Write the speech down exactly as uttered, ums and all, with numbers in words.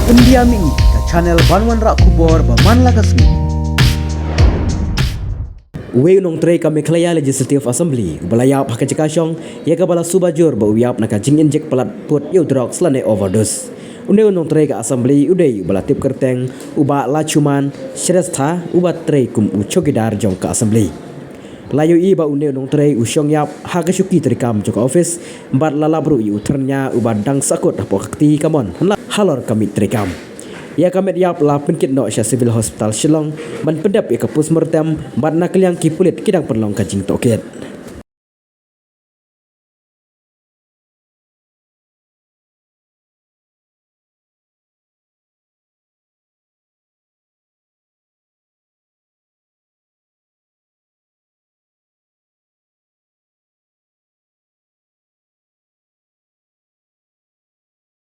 India Mini, ka channel ban wanrah khubor ba man la ka sngi. Uwei u nongtrei ka Meghalaya Legislative Assembly uba la ïap ha ka jaka shong ïa kaba la suba jur ba u ïap na ka jinginjek palat pud ïa u drugs lane overdose. Une u nongtrei ka Assembly u dei uba la tip kyrteng u Bah Lachuman Shrestha uba trei kum u chowkidar jong ka Assembly. La ïohi ba une u nongtrei u shong ïap ha ka shuki treikam jong ka office bad la lap ruh ïa u thyrnia uba dang sahkut hapoh ka kti kamon hanla halor ka miej treikam. Ïa ka met ïap la pynkit noh sha Civil Hospital Shillong ban pyndep ïa ka postmortem bad na ka liang ki pulit ki dang pynlong ka jingtohkit.